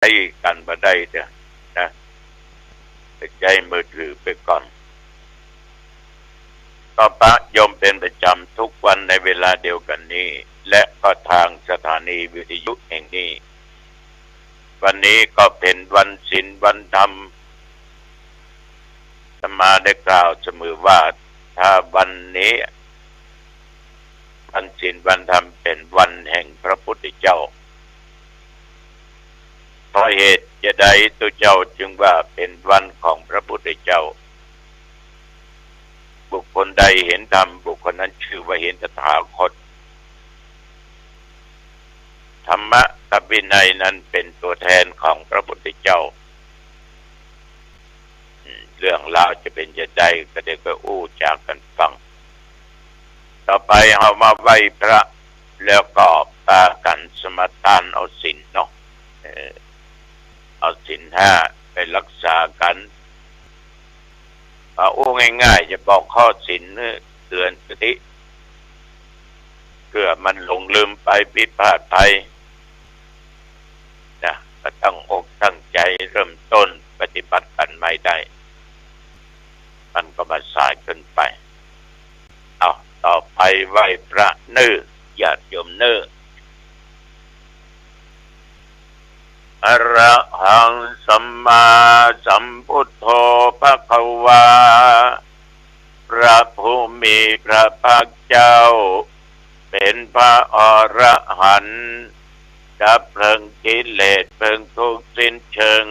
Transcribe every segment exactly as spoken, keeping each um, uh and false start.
ใจ๊กั๋นบ่ได้เต๊อะ นะ ไปใจ๊มือถือไปก่อน ก็พบกันเป๋นประจ๋ำกู้วันในเวลาเดียวกั๋นนี้ และก็ตางสถานีวิทยุแห่งนี้ วันนี้ก็เป๋นวันศีลวันธรรม อาตมาได้กล่าวเสมอว่า ถ้าวันนี้ วันศีลวันธรรมเป๋นวันแห่งพระพุทธเจ้า เพราะเหตุจาใดตุ๊เจ้าจึงว่าเป๋นวันของพระพุทธเจ้า บุคคลใดเห็นธรรม บุคคลนั้นชื่อว่าเห็นตถาคต ธรรมะกับวินัยนั้นเป๋นตั๋วแทนของพระพุทธเจ้า เรื่องราวจะเป๋นจาใดก็เดี๋ยวก็อู้จ๋ากั๋นฟัง ต่อไปเฮามาไหว้พระ แล้วก็ปากั๋นสมาตานเอาศีลเนาะ เออ เอาศีลห้าไปฮักษากั๋น เอาอู้ง่ายๆ จะบอกข้อศีลเตื๋อนสติ เผื่อมันหลงลืมไปผิดพลาดไป นะ ก็ตั้งอกตั้งใจ๋เริ่มต้นปฏิบัติกั๋นใหม่ได้ มันก็บ่สายเกินไป เอา ต่อไปไหว้พระเน่อ ญาติโยมเน่อ อะระหังสัมมาสัมพุทโธภะคะวา พระผู้มีพระภาคเจ้า เป๋นพระอรหันต์ ดับเพลิงกิเลสเพลิงทุกข์สิ้นเชิง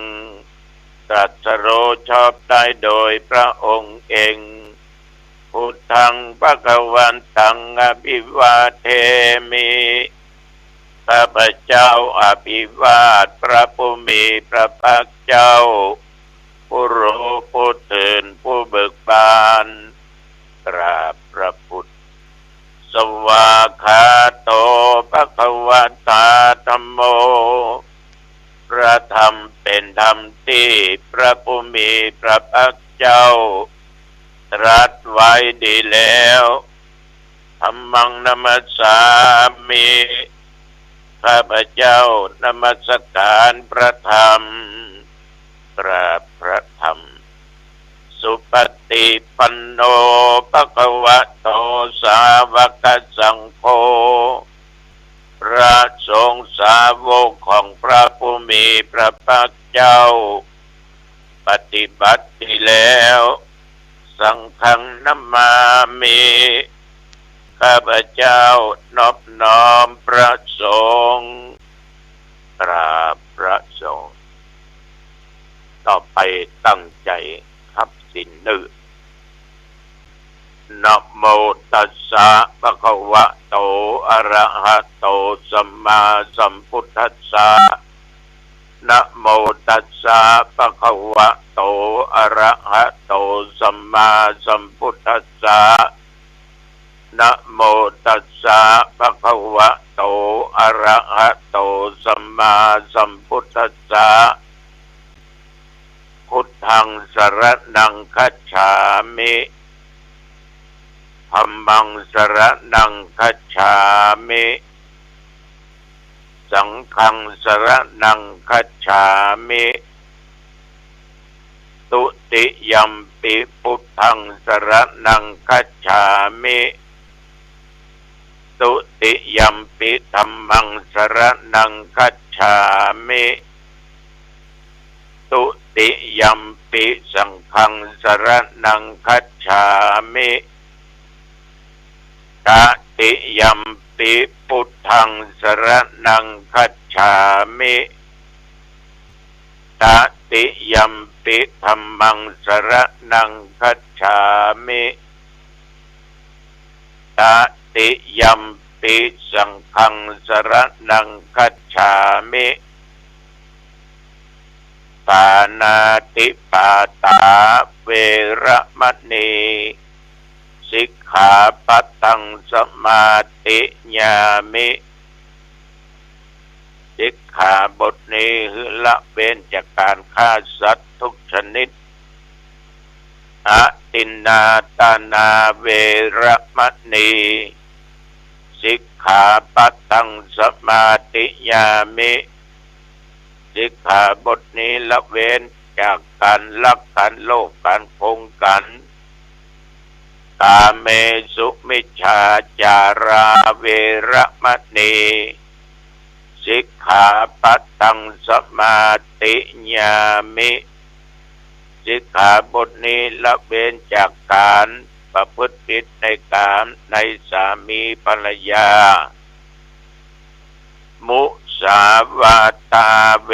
ตรัสรู้ชอบได้โดยพระองค์เอง พุทธังภะคะวันตังอะภิวาเทมิ ข้าพเจ้าอภิวาทพระผู้มีพระภาคเจ้า ผู้รู้ผู้ตื่นผู้เบิกบาน กราบพระพุทธ สวากขาโตภะคะวะตาธัมโม พระธรรมเป๋นธรรมตี้พระผู้มีพระภาคเจ้า ตรัสไว้ดีแล้ว ธัมมังนะมัสสามิ ข้าพเจ้านมัสก๋ารพระธรรม กราบพระธรรม สุปฏิปันโนภะคะวะโต สาวกสังโฆ พระสงฆ์สาวกของพระผู้มีพระภาคเจ้า ปฏิบัติดีแล้ว สังฆังนะมามิ ข้าพเจ้านอบน้อมพระสงฆ์ กราบพระสงฆ์ ต่อไปตั้งใจ๋ฮับศีลเน่อ นะโมตัสสะภะคะวะโต อะระหะโต สัมมาสัมพุทธัสสะ นะโมตัสสะภะคะวะโต อะระหะโต สัมมาสัมพุทธัสสะ นะโมตัสสะภะคะวะโต อะระหะโต สัมมาสัมพุทธัสสะ พุทธังสรณังคัจฉามิ ธัมมังสรณังคัจฉามิ สังฆังสรณังคัจฉามิ ตุติยัมปิพุทธังสรณังคัจฉามิ ตุติยัมปิธัมมังสรณังคัจฉามิ ตุติยัมปิสังฆังสรณังคัจฉามิ ตติยัมปิพุทธังสรณังคัจฉามิ ตติยัมปิธัมมังสรณังคัจฉามิ ตติยัมปิสังฆังสรณังคัจฉามิ ปาณาติปาตาเวระมะณี สิกขาปัตถังสมาธิยามิ สิกขาบทนี้หื้อละเว้นจากก๋านฆ่าสัตว์ทุกชนิด อทินนาทานาเวระมะณี สิกขาปัตถังสมาธิยามิ สิกขาบทนี้ละเว้นจากก๋านลัก ก๋านโลภ ก๋านโกง ก๋าน กาเมสุมิจฉาจาราเวระมะณี สิกขาปะตังสมาธิยามิ สิกขาบทนี้ละเว้นจากก๋านประพฤติผิดในกามในสามีภรรยา มุสาวาทาเว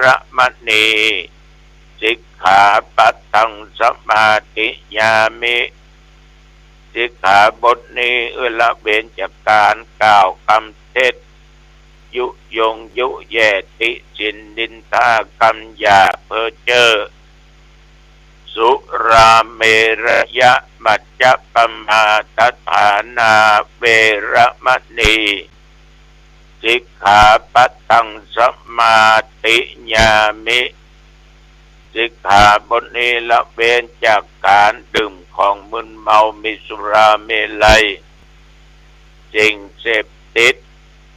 ระมะณี สิกขาปะตังสมาธิยามิ สิกขาบทนี้ละเว้นจากก๋านกล่าวกำเท็จ ยุยงยุแย่ติฉินนินทากำหยาบเพ้อเจ้อ สุราเมรยมัจจะปมาทฐานาเวระมะณี สิกขาปะตังสมาธิยามิ สิกขาบทนี้ละเว้นจากก๋านดื่มของมึนเมา มีสุราเมรัย สิ่งเสพติด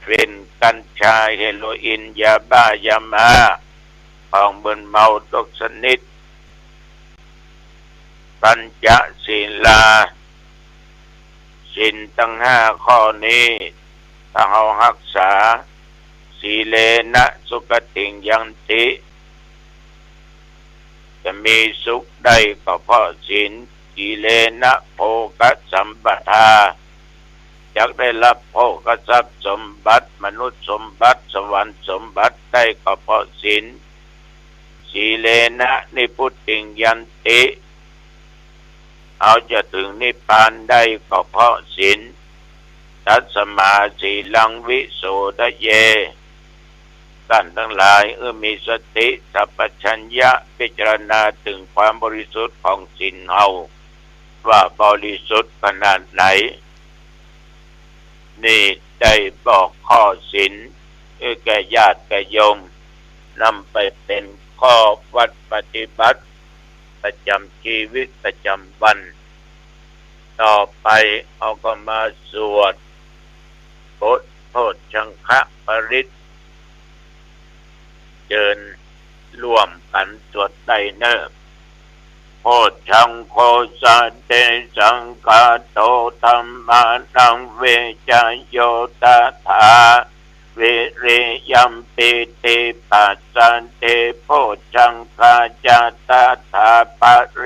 เป๋นกัญชา เฮโรอีน ยาบ้า ยาม้า ของมึนเมาทุกชนิด ปัญจศีลา ศีลตังห้าข้อนี้ ถ้าเฮาฮักษา สีเลนะสุขติงยันติ จะมีสุขได้ก็เพราะศีล สีเลนะโภคสัมปทา จักได้รับโภคทรัพย์สมบัติ มนุษย์สมบัติ สวรรค์สมบัติได้ก็เพราะศีล สีเลนะนิพพุติงยันติ เฮาจะเถิงนิพพานได้ก็เพราะศีล ตัสมาสีลังวิโสทะเย ต้านตังหลายเออมีสติสัมปชัญญะพิจารณาเถิงความบริสุทธิ์ของศีลเฮา ว่าบริสุทธิ์ขนาดไหน นี่ได้บอกข้อศีล เออ แก่ญาติแก่โยม นำไปเป๋นข้อวัตรปฏิบัติ ประจ๋ำจีวิตประจ๋ำวัน ต่อไปเฮาก็มาสวดบทโพชฌังคปริตร เจิญร่วมกั๋นสวดได้เน่อ โพชฌังโค สะเต สังคาโต ธัมมานัง วิจโย ตถา วิริยัม ปีติ ปัสสัทธิ โพชฌังคา จะ ตถา ปะเร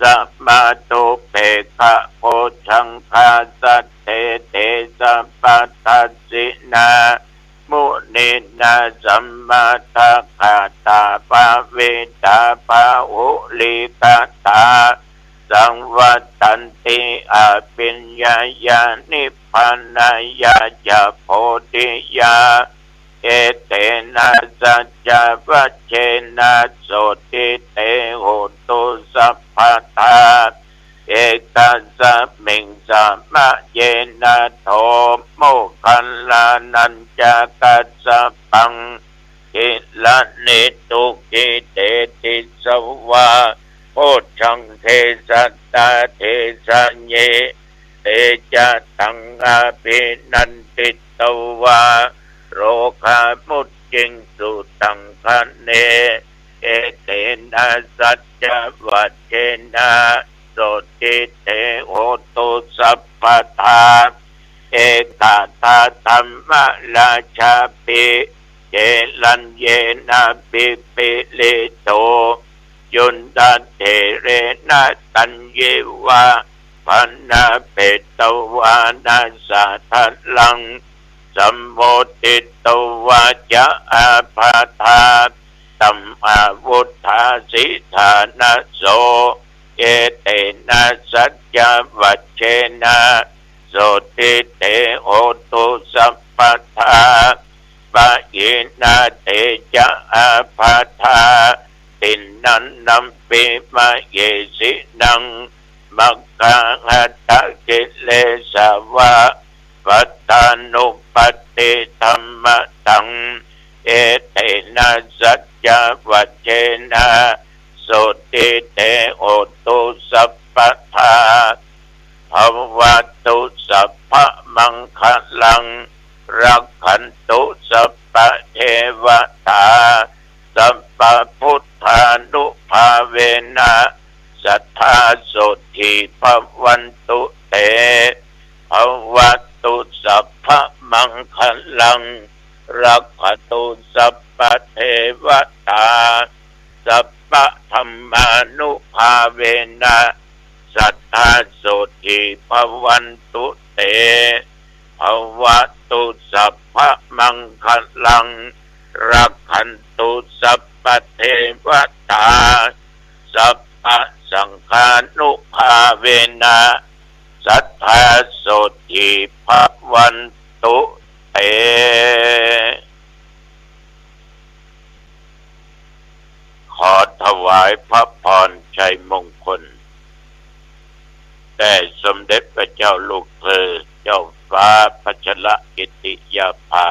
สะ มา ธุ เปกขะ โพชฌังคา สัทเท เต สะ ปัทธัสสินา มุนีนา สัมมาทักขาตา ภาวิตา บาหุลีกตา สังวัตตันติ อภิญญายา นิพพานายา จะ โพธิยา เอเตนะ สัจจวัจเจนะ โสตถิ เต โหตุ สัพพะทา เอกัสสะมิง สะมะเยนะ โท โมคคัลลานัญจะ กัสสะปัง กิระเนตุ กิเตติสวา โพชฌังเข สัตตา เทสะเย เตจะ ตัง อภินันทิตวา โรคามุจจิงสุตังคะเน เอเตนะ สัจจวัจเจนะ โสตถิ เต โหตุ สัพพะทา เอกัตถะ ธัมมราชาภิ เจรัญเยนะ ภิปริโต จุนทะเถเรนะ ตัญญิวะ ภะนะเปตวานะ สะทะลัง สัมโมทิตวา จะ อาภาธา ธัมมาวุฏฐาสิฐานะโส เอเตนะ สัจจวัจเจนะ โสตถิ เต โหตุ สัพพะทา ปะหินา เตจะ อาภาธา ติณันนัมปิ มะเหสินัง มัคคาหัตถะกิเลสาวะ ปัตตานุปัตติธัมมะตัง เอเตนะ สัจจวัจเจนะ โสตถิ เต โหตุ สัพพะทา ภะวะตุ สัพพะมังคะลัง รักขันตุ สัพพ ปะเทวะตา สัพพะพุทธานุภาเวนะ สัตถาโสตถีภะวันตุเต ภะวะตุสัพพะมังคะลัง รักขะตุสัพพะเทวะตา สัพพะธัมมานุภาเวนะ สัตถาโสตถีภะวันตุเต ภะวะตุสัพพะมังคะลัง รักขันตุสัพพะเทวะตา สัพพะสังฆานุภาเวนะ สัตถาโสตถีภะวันตุเต ขอถวายพระพรชัยมงคล แด่สมเด็จพระเจ้าลูกเธอ เจ้าฟ้าพัชรกิติยาภา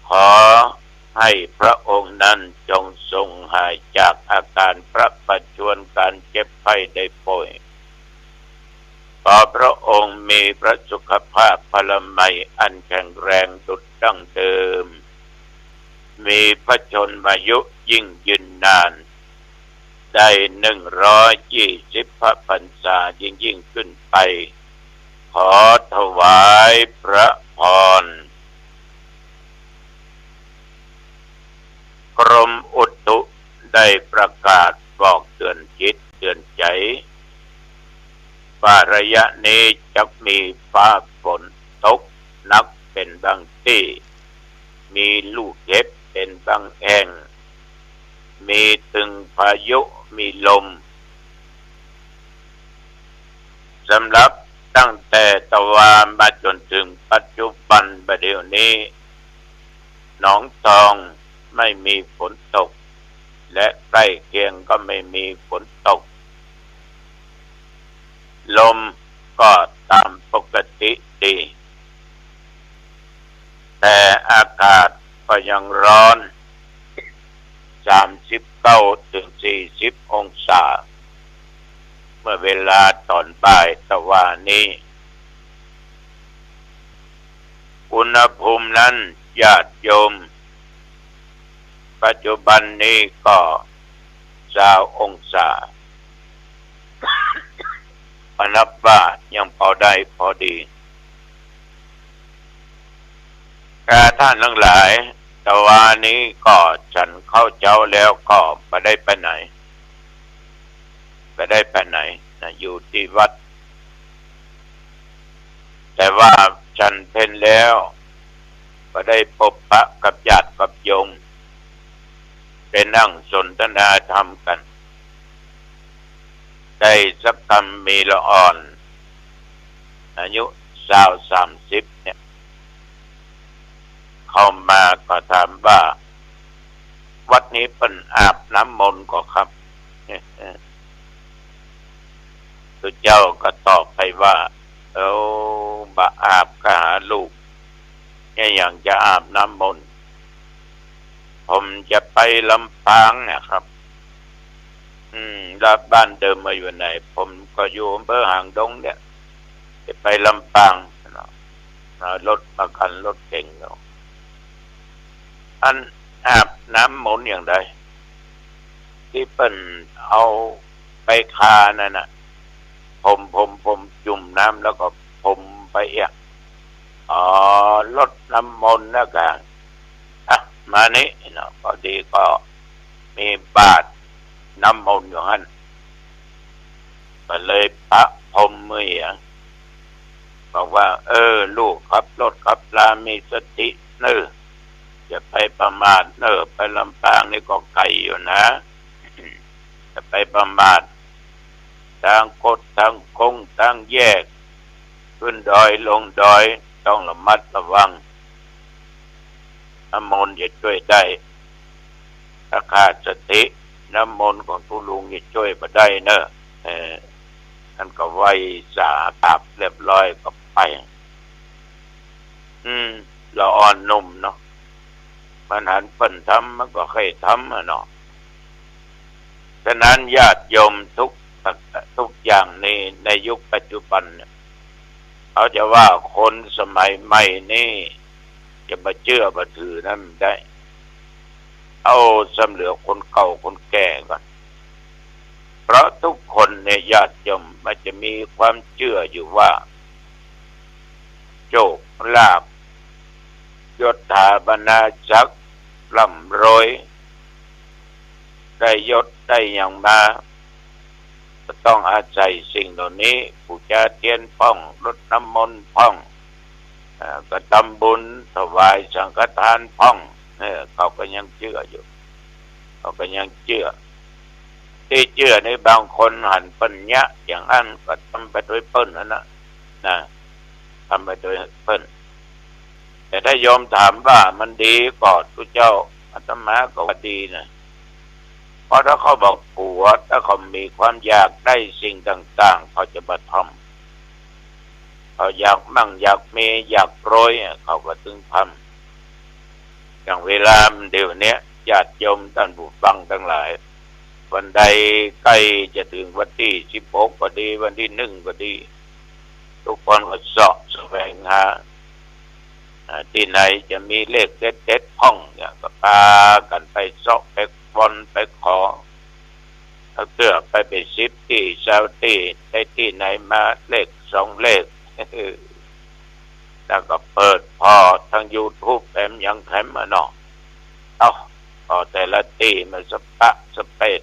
ขอให้พระองค์นั้นจงทรงหายจากอาการพระประชวร การเจ็บไข้ได้ป่วย ขอพระองค์มีพระสุขภาพพลามัยอันแข็งแรงดุจดั้งเดิม มีพระชนมายุยิ่งยืนนาน ได้หนึ่งร้อยยี่สิบพระพรรษายิ่งๆ ขึ้นไป ขอถวายพระพร กรมอุตุได้ประกาศบอกเตือนจิตเตือนใจ ว่าระยะนี้จะมีฟ้าฝนตกหนักเป็นบางตี้ มีลูกเห็บเป็นบางแห่ง มีตึงพายุ มีลม สำหรับตั้งแต่ตะวามาจนถึงปัจจุบันบัดเดี๋ยวนี้ หนองทองไม่มีฝนตก และใกล้เคียงก็ไม่มีฝนตก ลมก็ตามปกติดี แต่อากาศก็ยังร้อน สามสิบเก้าถึงสี่สิบองศา เมื่อเวลาตอนบ่ายตะวานี้ อุณหภูมินั้นญาติโยม ปัจจุบันนี้ก็ซาวองศา ก็นับว่ายังพอได้พอดี แต่ท่านทั้งหลาย ตะวานี้ก็ฉันข้าวเจ๊าแล้วก็บ่ได้ไปไหน บ่ได้ไปไหนนะ อยู่ตี้วัด แต่ว่าฉันเพลแล้วก็ได้ปบปะกับญาติกับโยม ได้นั่งสนทนาธรรมกั๋น ได้สักกำ มีละอ่อน อายุซาวสามสิบเนี่ย เข้ามาก็ถามว่า วัดนี้เปิ้นอาบน้ำมนต์ก่อครับ ตุ๊เจ้าก็ตอบไปว่า เอ้า บ่อาบกาหาลูก เนี่ยยังจะอาบน้ำมนต์ ผมจะไปลำปางเนี่ยครับ อืม แล้วบ้านเดิมมาอยู่ไหน ผมก็อยู่อำเภอหางดงเนี่ย จะไปลำปางเนาะ เอารถมาคันรถเก๋งเนาะ อันอาบน้ำมนต์อย่างใด ตี้เปิ้นเอาไปคานั่นน่ะ ผม ผม ผมจุ่มน้ำแล้วก็ผมไปเอี้ย อ๋อ รดน้ำมนต์นะกะ อ่ะ มานี่เนาะ พอดีก็มีบาตรน้ำมนต์อยู่หั้น ก็เลยประพรมมือ บอกว่า เออ ลูกขับรถขับลามีสติเน่อ อย่าไปประมาทเน่อ ไปลำปางนี่ก็ไกลอยู่นะ อย่าไปประมาท ทางคดทางโค้งทางแยก ขึ้นดอยลงดอย ต้องระมัดระวัง น้ำมนต์จะช่วยได้ ถ้าขาดสติ น้ำมนต์ของตุ๊ลุงจะช่วยบ่ได้เน่อ เออ อันก็ไหว้สา กราบเรียบร้อยก็ไป อืม ละอ่อนหนุ่มเนาะ มันหันเปิ้นทำ มันก็ใค่ทำอะเนาะ ฉะนั้นญาติโยมทุก ทุกอย่างนี่ในยุคปัจจุบันเนี่ย เขาจะว่าคนสมัยใหม่นี่ จะบ่เจื้อบ่ถือนั้นบ่ได้ เอาสำเหลือคนเก่าคนแก่ก่อน เพราะทุกคนเนี่ยญาติโยมมันจะมีความเจื้ออยู่ว่า โชคลาภ ยศถาบรรณาศักดิ์ ร่ำรวย ได้ยศได้หยังมา ก็ต้องอาศัยสิ่งเหล่านี้ บูชาเตียนพ่อง รดน้ำมนต์พ่อง เอ่อ ก็ทำบุญถวายสังฆทานพ่อง เออ เขาก็ยังเจื้ออยู่ เขาก็ยังเจื้อ ตี้เจื้อนี่บางคนหันเปิ้นเยียะอย่างอั้นก็ทำไปตวยเปิ้นหั้นนะ นะ ทำไปตวยเปิ้น แต่ถ้าโยมถามว่ามันดีก่อ ตุ๊เจ้า อาตมาก็ว่าดีนะ เพราะถ้าเขาบ่กั๋ว ถ้าเขามีความอยากได้สิ่งต่างๆ เขาจะบ่ทำ เขาอยากมั่งอยากมีอยากรวยอะ เขาก็ตึงทำ อย่างเวลาเดี๋ยวเนี้ย ญาติโยมต้านผู้ฟังตังหลาย วันใดใก้จะเถิงวันตี้สิบหกก็ดี วันตี้นึ่งก็ดี ทุกคนก็เซาะแสวงหา อ่า ตี้ไหนจะมีเลขเด็ดๆ พ่องเนี่ย ก็ปากั๋นไปเซาะไปวนไปขอ เอาเตื้อไปเป๋นสิบตี้ซาวตี้ ได้ตี้ไหนมาเลขสองเลข แล้วก็เปิดผ่อทางยูทูบแถมหยังแถมมาเนาะ เอ้า ผ่อแต่ละตี้มันสะปะสะเปด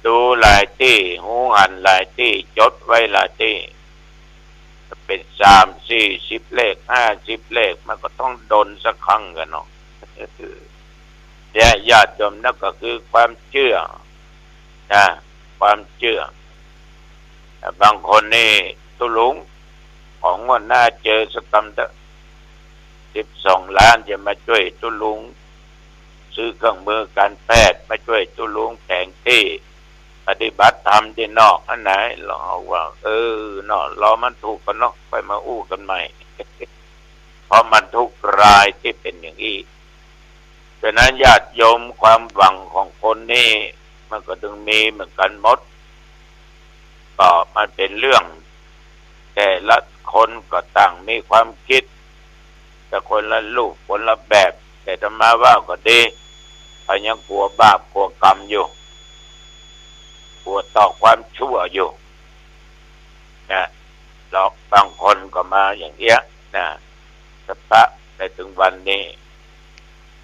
ดูหลายตี้ หูหันหลายตี้ จดไว้หลายตี้ เป๋นสามสี่สิบเลข ห้าสิบเลข มันก็ต้องโดนสักครั้งกั๋นเนาะ เนี่ยญาติโยม นั่นก็คือความเจื้อนะ ความเจื้อ บางคนนี่ ตุ๊ลุง ของงวดหน้าเจอสักกำเต๊อะ สิบสองล้านจะมาจ้วยตุ๊ลุง ซื้อเครื่องมือการแพทย์ มาจ้วยตุ๊ลุงแผงตี้ ปฏิบัติธรรมตี้นอกอันไหน ลองเอาว่า เออ เนาะ รอมันถูกก่อนเนาะ ค่อยมาอู้กั๋นใหม่ เพราะมันทุกรายตี้เป๋นอย่างอี้ ฉะนั้นญาติโยม ความหวังของคนนี่มันก็ตึงมีเหมือนกั๋นหมด ก็มันเป๋นเรื่อง แต่ละคนก็ต่างมีความกึ๊ด แต่คนละรูปคนละแบบ แต่อาตมาว่าก็ดี เขายังกั๋วบาปกั๋วกรรมอยู่ กั๋วต่อความชั่วอยู่นะ แล้วบางคนก็มาอย่างเอี้ยนะ สะปะได้เถิงวันนี้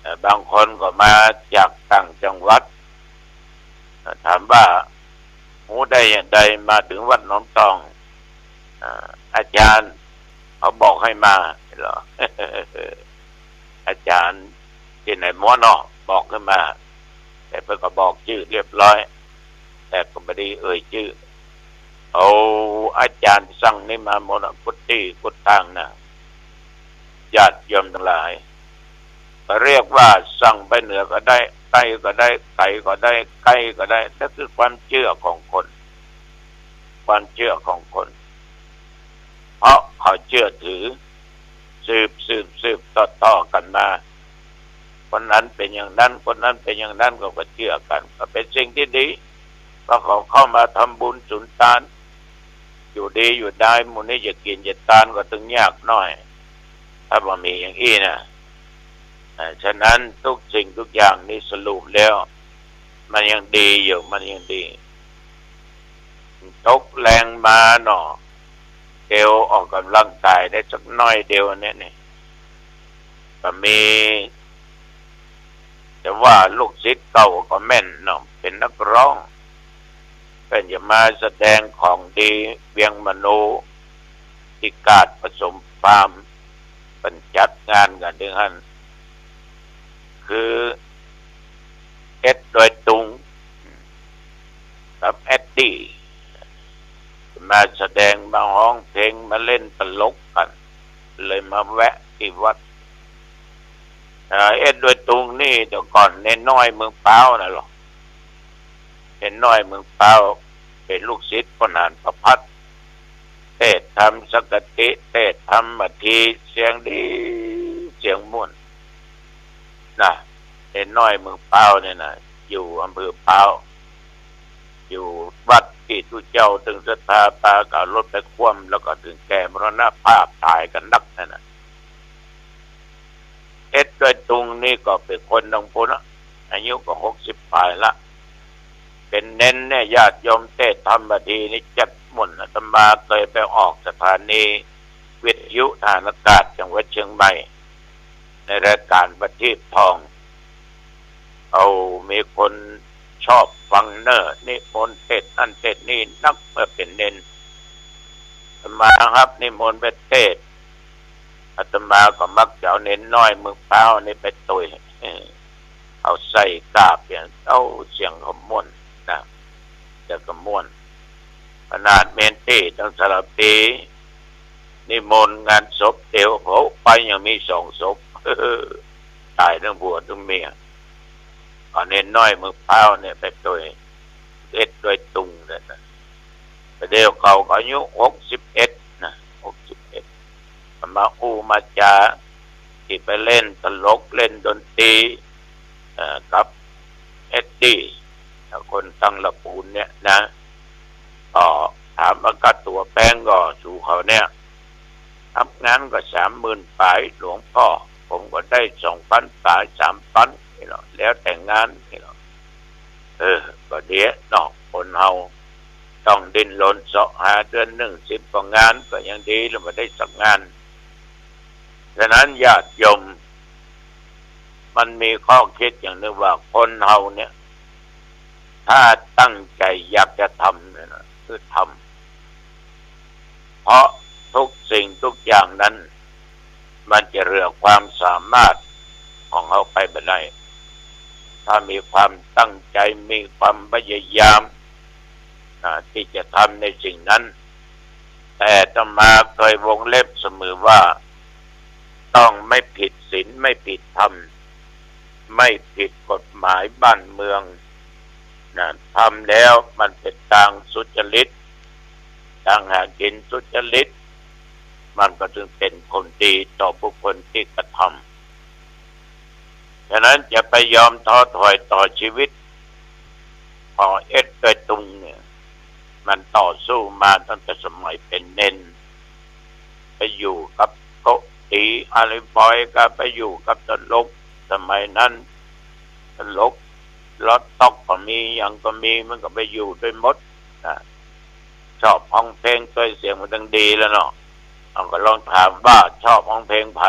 เอ่อ บางคนก็มาจากต่างจังหวัด เอ่อ ถามว่า ฮู้ได้อย่างใดมาเถิงวัดหนองตอง อ่า อาจารย์เขาบอกให้มาเหรอ อาจารย์ตี้ไหนหมอเนาะ บอกขึ้นมา แต่เปิ้นก็บอกจื้อเรียบร้อย แต่ก็บ่ได้เอ่ยจื้อ เอาอาจารย์สั่งนี่มาหมดอะ กู้ตี้กู้ตางนะ ญาติโยมตังหลาย ก็เรียกว่าสั่งไปเหนือก็ได้ ใต้ก็ได้ ไก๋ก็ได้ ใก้ก็ได้ นั่นคือความเจื้อของคน ความเจื้อของคน เพราะเขาเจื้อถือ สืบ สืบ สืบต่อๆ กั๋นมา คนนั้นเป๋นอย่างนั้น คนนั้นเป๋นอย่างนั้น เขาก็เจื้อกั๋น ก็เป๋นสิ่งตี้ดี เพราะเขาเข้ามาทำบุญสุนตาน อยู่ดีอยู่ได้ หมู่นี้จะกิ๋นจะตานก็ตึงยากหน้อย ถ้าบ่มีอย่างอี้นะ อ่า ฉะนั้นทุกสิ่งทุกอย่างนี่สรุปแล้ว มันยังดีอยู่ มันยังดี ตกแรงมาเนาะ เตียวออกกำลังกายได้สักหน้อยเดียวเนี่ยนี่ ก็มี แต่ว่าลูกศิษย์เก่าก็แม่นเนาะ เป๋นนักร้อง เปิ้นจะมาแสดงของดีเวียงมโน ที่กาดผสมฟาร์ม เปิ้นจัดงานกั๋นเถิงหั้น คือ เอ็ดดอยตุง กับแอดดี้ มาแสดง มาฮ้องเพลง มาเล่นตลกกั๋น เลยมาแวะตี้วัด เอ่อ เอ็ดดอยตุงนี่แต่ก่อนเณรน้อยเมืองพร้าวน่ะเหรอ เณรน้อยเมืองพร้าว เป๋นลูกศิษย์ป้อหนานประภัต เตสน์ธรรมสังฆาทิ เตสน์ธรรมมาที เสียงดี เสียงม่วน นะ เณรน้อยเมืองพร้าวเนี่ยนะ อยู่อำเภอพร้าว อยู่วัดตี้ตุ๊เจ้าตึงศรัทธาปาก๋ารถไปคว่ำ แล้วก็เถิงแก่มรณภาพต๋ายกั๋นนักนั่นน่ะ อ็ดดอยตุงนี่ก็เป๋นคนตังปู๊นนะ อายุก็หกสิบป๋ายละ เป๋นเณรเนี่ย ญาติโยมเตศน์ธรรมบางทีนี่แจ๊ดม่วน อาตมาเกยไปออกสถานีวิทยุทหารอากาศจังหวัดเชียงใหม่ ในรายก๋านประทีปทอง เอา มีคนชอบฟังเน่อ นิมนต์เตศน์นั่นเตศน์นี่นัก เมื่อเป๋นเณร อาตมาฮับนิมนต์ไปเตศน์ อาตมาก็มักจะเอาเณรน้อยเมืองพร้าวนี่ไปตวย เออ เอาใส่กาบอย่าง เอ้า เสียงเขาม่วนนะ เสียงเขาม่วน ขนาดเมนตี้ตังสระพี นิมนต์งานศพเดียว โห ไปยังมีสองศพ ต๋ายตังผัวตังเมีย เอาเณรน้อยเมืองพร้าวเนี่ยไปตวย เอ็ดดอยตุงเนี่ยนะ แต่เดี๋ยวเขาก็อายุหกสิบเอ็ดนะ หกสิบเอ็ด มาอู้มาจ๋า ตี้ไปเล่นตลกเล่นดนตรี เอ่อ กับเอ็ดดี้ คนตังละปูนเนี่ยนะ ก็ถามว่าค่าตั๋วแพงก่อ สูเขาเนี่ย ฮับงานก็สามหมื่นป๋าย หลวงป้อ ผมก็ได้สองปันป๋าย สามปันนี่แหละ แล้วแต่งานนี่แหละ เออ ก็ดีเนาะ คนเฮาต้องดิ้นรนเสาะหา เดือนนึ่งสิบกว่างาน ก็ยังดีแล้วบ่ได้สักงาน ฉะนั้นญาติโยม มันมีข้อคิดอย่างนึ่งว่าคนเฮาเนี่ย ถ้าตั้งใจ๋อยากจะทำเนี่ยนะ คือทำ เพราะทุกสิ่งทุกอย่างนั้น มันจะเหลือความสามารถของเฮาไปบ่ได้ ถ้ามีความตั้งใจ๋ มีความพยายาม อ่า ตี้จะทำในสิ่งนั้น แต่อาตมาเกยวงเล็บเสมอว่า ต้องไม่ผิดศีล ไม่ผิดธรรม ไม่ผิดกฎหมายบ้านเมืองนะ ทำแล้วมันเป๋นตางสุจริต ตางหากิ๋นสุจริต มันก็จึงเป๋นผลดีต่อบุคคลตี้กระทำ ฉะนั้นอย่าไปยอมท้อถอยต่อชีวิต ปอเอ็ดดอยตุงเนี่ย มันต่อสู้มาตั้งแต่สมัยเป๋นเณร ไปอยู่กับโกติ อาลีบอย ก็ไปอยู่กับตลก สมัยนั้นตลก ลอตต๊อกก็มี หยังก็มี มันก็ไปอยู่ตวยหมดนะ ชอบฮ้องเพลงตวย เสียงมันตังดีแล้วเนาะ เฮาก็ลองถามว่าชอบฮ้องเพลงใผ